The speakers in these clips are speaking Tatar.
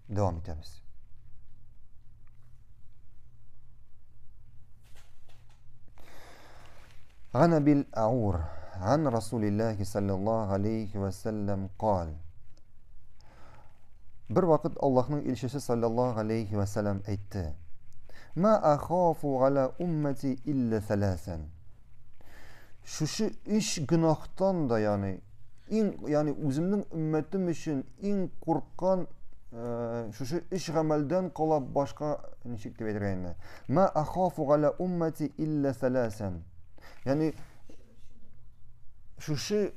Дәвам итәбез. عن أبي الأعور عن رسول الله صلى الله عليه وسلم قال Бер вакыт Аллаһның илчесе саллаллаһу алейхи ва сәлләм әйтте: "Ма ахафу аля уммати илля саласан." Шушы өч гөнаһтан да, ягъни иң, ягъни үземнең өммәтем өчен иң курккан э, шушы өч гамәлдән кала башка ничек дип әйтергә инде? Ма ахафу аля уммати илля саласан. Ягъни шушы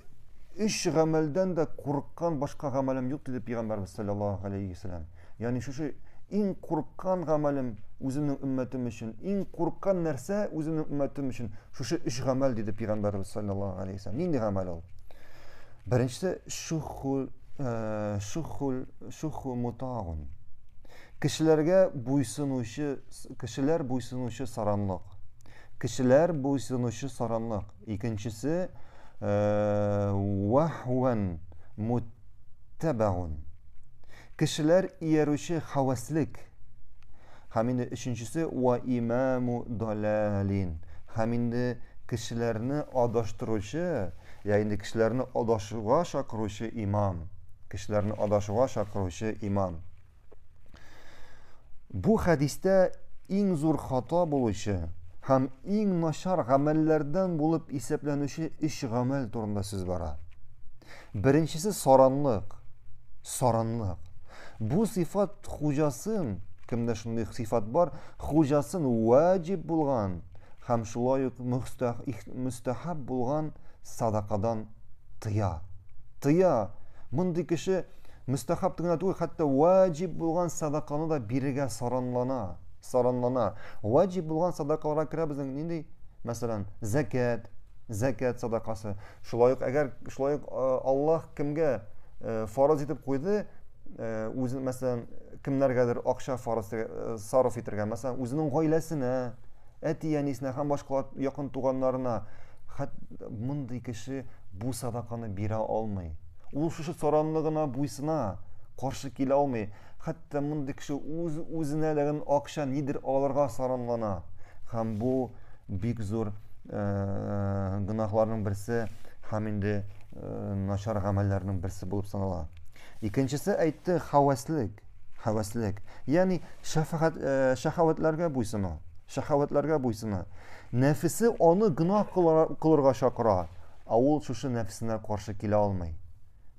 өч гамәлдән дә курыккан башка гамәлем юк диде пәйгамбәрбез саллаллаһу алейхи вәсәләм. Ягъни шушы иң курыккан гамәлем үземнең өммәтем өчен, иң курыккан нәрсә үземнең өммәтем өчен шушы өч гамәл диде пәйгамбәрбез саллаллаһу алейхи вәсәләм. Нинди гамәл ул? Беренчесе шухул э, шухул шуху мутагун. Кешеләргә буйсынучы, кешеләр буйсынучы саранлык. Кешеләр буйсынучы саранлык. Икенчесе вахван муттабаун. Кешеләр иярүче хаваслек. Һәм инде өченчесе ва имаму далалин. Һәм инде кешеләрне адаштыручы, я инде кешеләрне адашуга чакыручы имам. Кешеләрне адашуга чакыручы имам. Бу хәдистә иң зур хата булучы һәм иң начар гамәлләрдән булып исәпләнүче өч гамәл турында сүз бара. Беренчесе саранлык. Саранлык. Бу сыйфат хуҗасын, кемдә шундый сыйфат бар, хуҗасын ваҗиб булган һәм шулай ук мөстәхәб булган садакадан тыя. Тыя. Мондый кеше Мөстәхәб генә түгел, хәтта ваҗиб булган садаканы да бирергә саранлана. Саранлана. Ваҗиб булган садакаларга керә безнең нинди? Мәсәлән, зәкят, зәкят садакасы. Шулай ук әгәр шулай ук э, Аллаһ кемгә э, фарыз итеп куйды, э, үзен мәсәлән, кемнәргәдер акча фарыз сарыф итергә, мәсәлән, үзенең гаиләсенә, әти-әнисенә һәм башка якын туганнарына, хәт мондый кеше бу садаканы бирә алмый. Ул шушы саранлыгына буйсына, каршы килә алмый. Хәтта мондый кеше үз үзенә дә акча нидер алырга саранлана. Һәм бу бик зур э, гөнаһларның берсе һәм инде э, начар гамәлләрнең берсе булып санала. Икенчесе әйтте хәвәслек, хәвәслек. Ягъни шәфәгать э, шәһавәтләргә буйсыну, шәһавәтләргә буйсыну. Нәфесе аны гөнаһ кылырга чакыра. Ә ул шушы нәфсенә каршы килә алмый.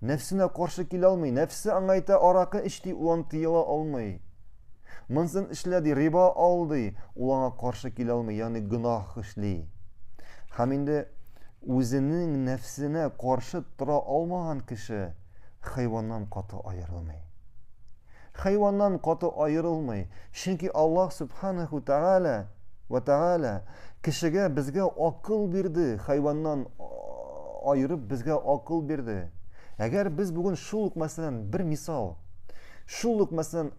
Нәфсенә каршы килә алмый. Нәфсе аңа әйтә, аракы эч ди, ул аны тыела алмый. Монсын эшлә ди, риба ал ди, ул аңа каршы килә алмый, ягъни гөнаһ эшли. Һәм инде үзенең нәфсенә каршы тора алмаган кеше хайваннан каты аерылмый. Хайваннан каты аерылмый. Чөнки Аллаһ Субханаху Тааля вә Тааля кешегә безгә акыл бирде, хайваннан аерып безгә акыл бирде. Әгәр без бүген шул ук мәсәлән, бер мисал, шул ук мәсәлән,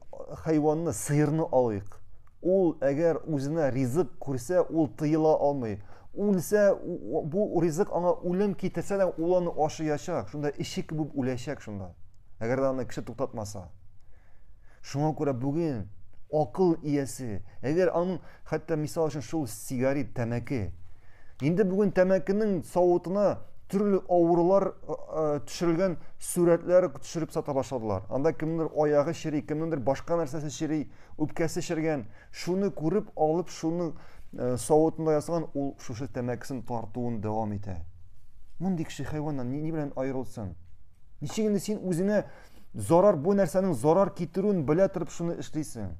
хайванны, сыерны алыйк. Ул әгәр үзенә ризык күрсә, ул тыела алмый. Үлсә, бу ризык аңа үлем китерсә дә, ул аны ашыячак. Шунда эче кебек үләчәк шунда. Әгәр дә аны кеше туктатмаса. Шуңа күрә бүген акыл иясе, әгәр аның хәтта мисал өчен шул сигарет, тәмәке. Инде бүген тәмәкенең савытына төрле авырулар э, э, төшерелгән сурәтләр төшереп сата башладылар. Анда кемнеңдер аягы чери, кемнеңдер башка нәрсәсе чери, үпкәсе чергән. Шуны күреп алып, шуны э, савытында ясаган, ул шушы тәмәкесен тартуын дәвам итә. Мондый кеше хайваннан ни, ни белән аерылсын? Ничек инде син үзеңә зарар, бу нәрсәнең зарар китерүен белә торып шуны эшлисең?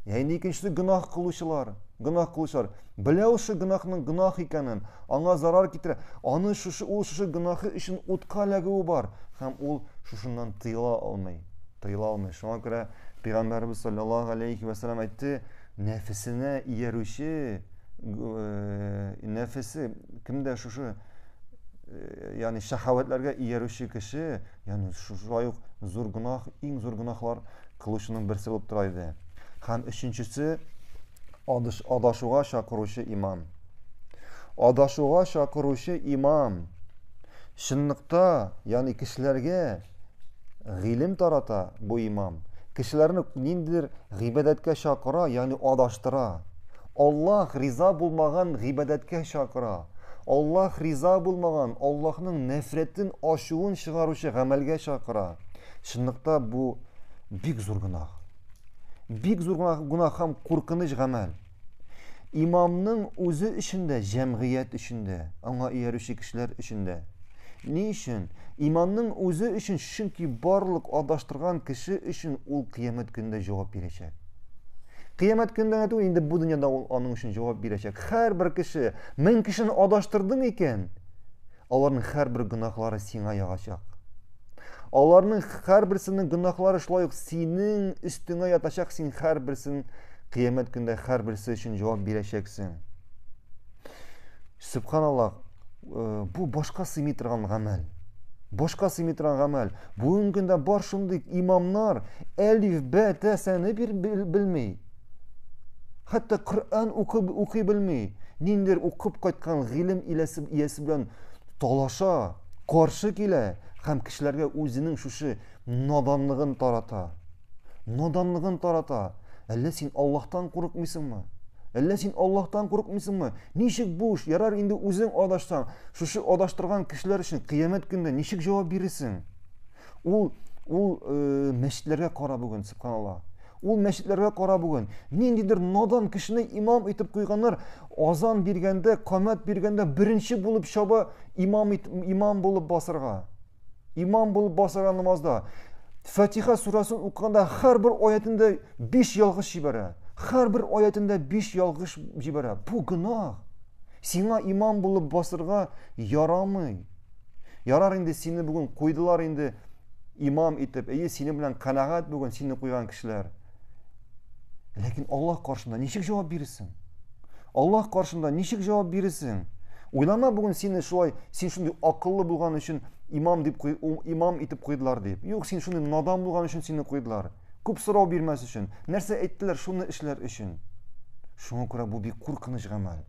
Я инде икенчесе гөнаһ кылучылар, гөнаһ кылучылар. Белә ул шул гөнаһның гөнаһ икәнен, аңа зарар китерә. Аны шушы ул шушы гөнаһы өчен утка эләгүе бар һәм ул шушыннан тыела алмый. Тыела алмый. Шуңа күрә Пәйгамбәребез саллаллаһу алейхи ва саллям әйтте, нәфесенә иярүче э, нәфесе кемдә шушы ягъни шәһавәтләргә иярүче кеше, ягъни шулай ук зур гөнаһ, иң зур гөнаһлар кылучының берсе булып тора иде. Һәм өченчесе адашуга чакыручы имам. Адашуга чакыручы имам чынлыкта, ягъни кешеләргә гыйлем тарата бу имам. Кешеләрне ниндидер гыйбадәткә чакыра, ягъни адаштыра. Аллаһ риза булмаган гыйбадәткә чакыра. Аллаһ риза булмаган, Аллаһның нәфрәтен, ачуын чыгаручы гамәлгә чакыра. Чынлыкта бу бик зур гөнаһ. Бик зур гөнаһ һәм куркыныч гамәл. Имамның үзе өчен дә, җәмгыять өчен дә, аңа иярүче кешеләр өчен дә. Ни өчен? Имамның үзе өчен, чөнки барлык адаштырган кеше өчен ул кыямәт көнендә җавап бирәчәк. Кыямәт көнендә генә түгел, инде бу дөньяда ул аның өчен җавап бирәчәк. Һәрбер кеше, 1000 кешене адаштырдың икән, аларның һәрбер гөнаһлары сиңа ягачак. Аларның һәрберсенең гөнаһлары шулай ук синең өстеңә ятачак, син һәрберсен кыямәт көндә һәрберсе өчен җавап бирәчәксең. Сөбханаллаһ, э, бу башка сыймый торган гамәл. Башка сыймый торган гамәл. Бүгенге көндә бар шундый имамнар әлиф, бә, тә, сәне белми. Хәтта Коръән укып укый белми. Ниндидер укып кайткан гыйлем иләсе иясе белән талаша, каршы килә һәм кешеләргә үзенең шушы наданлыгын тарата. Наданлыгын тарата. Әллә син Аллаһтан курыкмыйсыңмы? Әллә син Аллаһтан курыкмыйсыңмы? Ничек буш, ярар инде үзең адашсаң, шушы адаштырган кешеләр өчен кыямәт көндә ничек җавап бирерсең? Ул ул э, мәчетләргә кара бүген, субханаллаһ. Ул мәчетләргә кара бүген. Ниндидер надан кешене имам итеп куйганнар. Азан биргәндә, камәт биргәндә беренче булып чаба имам, ит, имам булып басырга. Имам булып басырга намазда. Фатиха сүрәсен укыганда һәрбер аятендә биш ялгыш җибәрә. Һәрбер аятендә биш ялгыш җибәрә. Бу гөнаһ. Сиңа имам булып басырга ярамый. Ярар инде сине бүген куйдылар инде имам итеп. Әйе, сине белән канәгать бүген сине куйган кешеләр. Ләкин Аллаһ каршында ничек җавап бирерсең? Аллаһ каршында ничек җавап бирерсең? Уйлама бүген сине шулай, син шундый акыллы булган өчен имам дип куй, имам итеп куйдылар дип. Юк, син шундый надан булган өчен сине куйдылар. Күп сорау бирмәс өчен, нәрсә әйттеләр, шуны эшләр өчен. Шуңа күрә бу бик куркыныч гамәл.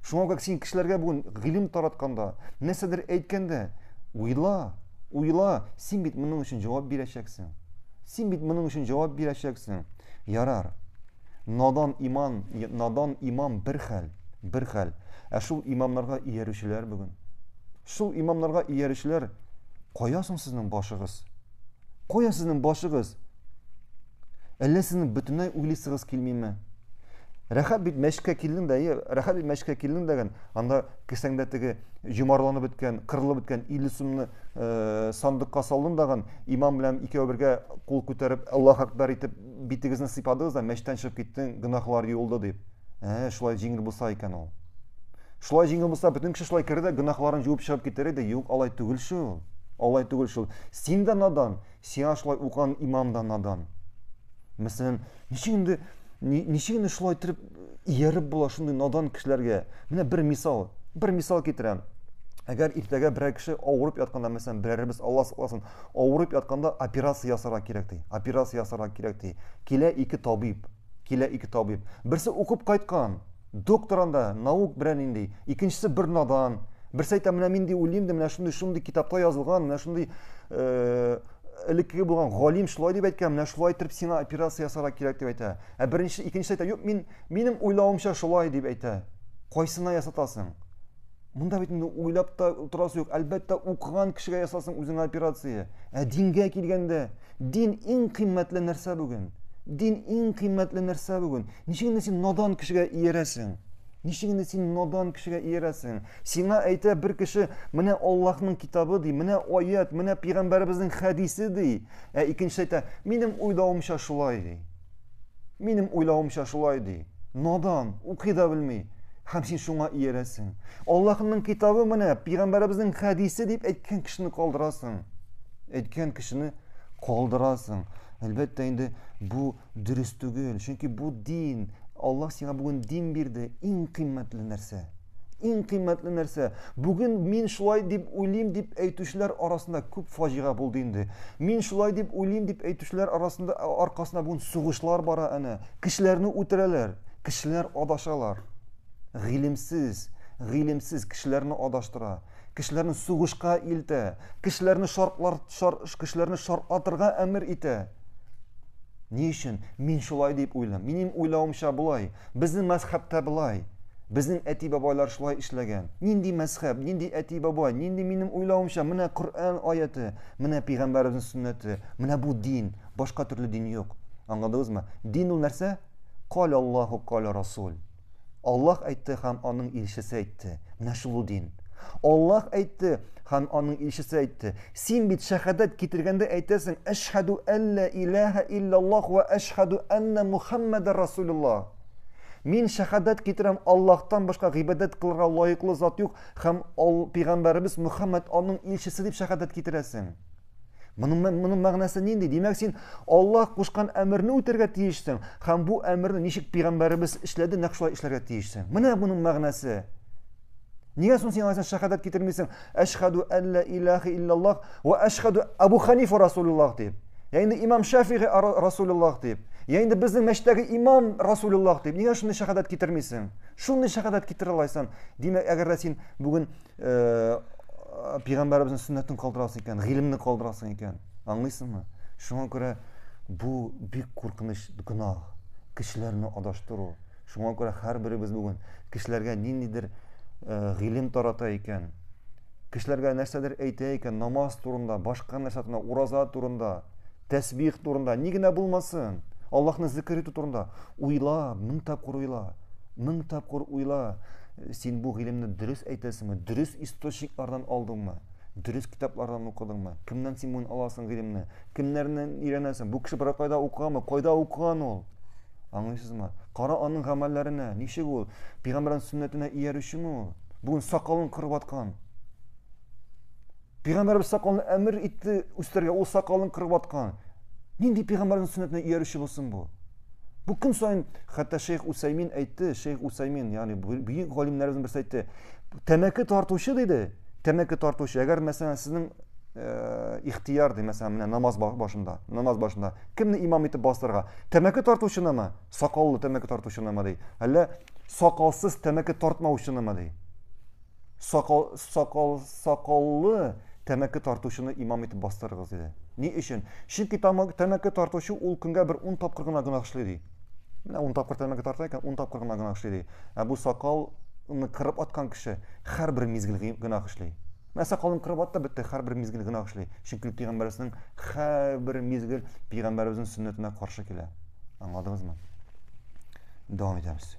Шуңа күрә син кешеләргә бүген гыйлем таратканда, нәрсәдер әйткәндә, уйла, уйла, син бит моның өчен җавап бирәчәксең. Син бит моның өчен җавап бирәчәксең. Ярар. Надан иман, надан имам бер хәл, бер хәл. Ә шул имамнарга иярүчеләр бүген. Шул имамнарга иярүчеләр, кая соң сезнең башыгыз? Кая сезнең башыгыз? Әллә сезнең бөтенләй уйлыйсыгыз килмиме? Рәхәт бит мәчеткә килдең дә, е, рәхәт бит мәчеткә килдең дәген, анда кесәңдә теге йомарланып беткән, кырылып беткән 50 сумны э, сандыкка салдың дагын, имам белән икәү бергә кул күтәреп, Аллаһ акбар итеп битегезне сыйпадыгыз да мәчеттән чыгып киттең, гөнаһлар юылды дип. Ә, шулай җиңел булса икән ул. Шулай җиңел булса, бөтен кеше шулай керер дә гөнаһларын юып чыгып китәр иде. Юк, алай түгел шул. Алай түгел шул. Син дә надан, Сиңа шулай укыган имам да надан. Мәсәлән, ничек инде ничек инде шулай итеп ияреп була шундый надан кешеләргә? Менә бер мисал, бер мисал китерәм. Әгәр иртәгә берәр кеше авырып ятканда, мәсәлән, берәребез Алла сакласын, авырып ятканда операция ясарга кирәк ди. Операция ясарга кирәк ди. Килә ике табиб, килә ике табиб. Берсе укып кайткан, доктор анда, наук берәр нинди, икенчесе бер надан. Берсе әйтә, менә мин ди уйлыйм ди, менә шундый шундый китапта язылган, менә шундый э, элеккеге булган галим шулай дип әйткән, менә шулай итеп сиңа операция ясарга кирәк дип әйтә. Ә беренче, икенчесе әйтә, юк, мин минем уйлавымча шулай дип әйтә. Кайсына ясатасың? Монда бит инде уйлап та торасы юк. Әлбәттә, укыган кешегә ясасың үзеңә операция. Ә дингә килгәндә, дин иң кыйммәтле нәрсә бүген. Дин иң кыйммәтле нәрсә бүген. Ничек инде син надан кешегә иярәсең? Ничек инде син надан кешегә иярәсең? Сиңа әйтә бер кеше, менә Аллаһның китабы ди, менә аят, менә пәйгамбәребезнең хәдисе ди. Ә икенчесе әйтә, минем уйлавымча шулай ди. Минем уйлавымча шулай ди. Надан, укый да белми. Һәм син шуңа иярәсең. Аллаһның китабы менә, пәйгамбәребезнең хәдисе дип әйткән кешене калдырасың. Әйткән кешене калдырасың. Әлбәттә инде бу дөрес түгел. Чөнки бу дин, Аллаһ сиңа бүген дин бирде, иң кыйммәтле нәрсә. Иң кыйммәтле нәрсә. Бүген мин шулай дип уйлыйм дип әйтүчеләр арасында күп фаҗига булды инде. Мин шулай дип уйлыйм дип әйтүчеләр арасында аркасында бүген сугышлар бара әнә. Кешеләрне үтерәләр, кешеләр адашалар. Гыйлемсез, гыйлемсез кешеләрне адаштыра, кешеләрне сугышка илтә, кешеләрне шартлар, шар, кешеләрне шартлатырга әмер итә. Ни өчен? Мин шулай дип уйлыйм. Минем уйлавымча болай. Безнең мәзхәбтә болай. Безнең әти-бабайлар шулай эшләгән. Нинди мәзхәб, нинди әти-бабай, нинди минем уйлавымча, менә Коръән аяты, менә пәйгамбәребезнең сөннәте, менә бу дин, башка төрле дин юк. Аңладыгызмы? Дин ул нәрсә? Кал Аллаһу, кал Расул. Аллаһ әйтте һәм аның илчесе әйтте. Менә шул ул дин. Аллаһ әйтте һәм аның илчесе әйтте. Син бит шәһадәт китергәндә әйтәсең, әшһәду әллә илаһа иллаллаһ ва әшһәду әннә Мухаммадар Расулуллаһ. Мин шәһадәт китерәм, Аллаһтан башка гыйбадәт кылырга лаеклы зат юк һәм пәйгамбәребез Мухаммад аның илчесе дип шәһадәт китерәсең. Моның, моның мәгънәсе нинди? Димәк, син Аллаһ кушкан әмерне үтәргә тиешсең һәм бу әмерне ничек пәйгамбәребез эшләде, нәкъ шулай эшләргә тиешсең. Менә моның мәгънәсе. Нигә соң син алайса шәһадәт китермисең? Әшһәду әллә илаһа иллаллаһ ва әшһәду Абу Ханифа Расулуллаһ дип. Я инде имам Шафигый Расулуллаһ дип. Я инде безнең мәчеттәге имам Расулуллаһ дип. Нигә шундый шәһадәт китермисең? Шундый шәһадәт китерә алайсың. Димәк, әгәр дә син бүген э, пәйгамбәребезнең сөннәтен калдырасың икән, гыйлемне калдырасың икән, аңлыйсыңмы? Шуңа күрә бу бик куркыныч гөнаһ, кешеләрне адаштыру. Шуңа күрә һәрберебез бүген кешеләргә ниндидер э, гыйлем тарата икән, кешеләргә нәрсәдер әйтә икән, намаз турында, башка нәрсә турында, ураза турында, тәсбих турында, ни генә булмасын, Аллаһны зикер итү турында уйла, мең тапкыр уйла, мең тапкыр уйла. Син бу гыйлемне дөрес әйтәсеңме? Дөрес источниклардан алдыңмы? Дөрес китаплардан укыдыңмы? Кемнән син моны аласың гыйлемне? Кемнәрдән өйрәнәсең? Бу кеше берәр кайда укыганмы? Кайда укыган ул? Аңлыйсызмы? Кара аның гамәлләренә, ничек ул? Пәйгамбәрнең сөннәтенә иярүчеме ул? Бүген сакалын кырып аткан. Пәйгамбәребез сакалны әмер итте үстерергә, ул сакалын кырып аткан. Нинди пәйгамбәрнең сөннәтенә иярүче булсын бу? Бу көн саен хәтта шейх Усаймин әйтте, шейх Усаймин, ягъни бөек галимнәребезнең берсе әйтте, тәмәке тартучы диде, тәмәке тартучы, әгәр мәсәлән сезнең э, ихтияр ди, мәсәлән, менә намаз башында, намаз башында кемне имам итеп бастырырга? Тәмәке тартучынымы? Сакаллы тәмәке тартучынымы ди? Әллә сакалсыз тәмәке тартмаучынымы ди? Сакал, сакал, сакаллы тәмәке тартучыны имам итеп бастырыгыз, диде. Ни өчен? Чөнки тәмәке тартучы ул көнгә бер 10 тапкыр гына гөнаһ эшли, ди. Менә 10 тапкыр тәмәке тарта икән, 10 тапкыр гына гөнаһ эшли, ди. Ә бу сакалны кырып аткан кеше һәрбер мизгел гөнаһ эшли. Менә сакалын кырып атты, бетте, һәрбер мизгел гөнаһ эшли. Чөнки пәйгамбәребезнең һәрбер мизгел пәйгамбәребезнең сөннәтенә каршы килә. Аңладыгызмы? Дәвам итәбез.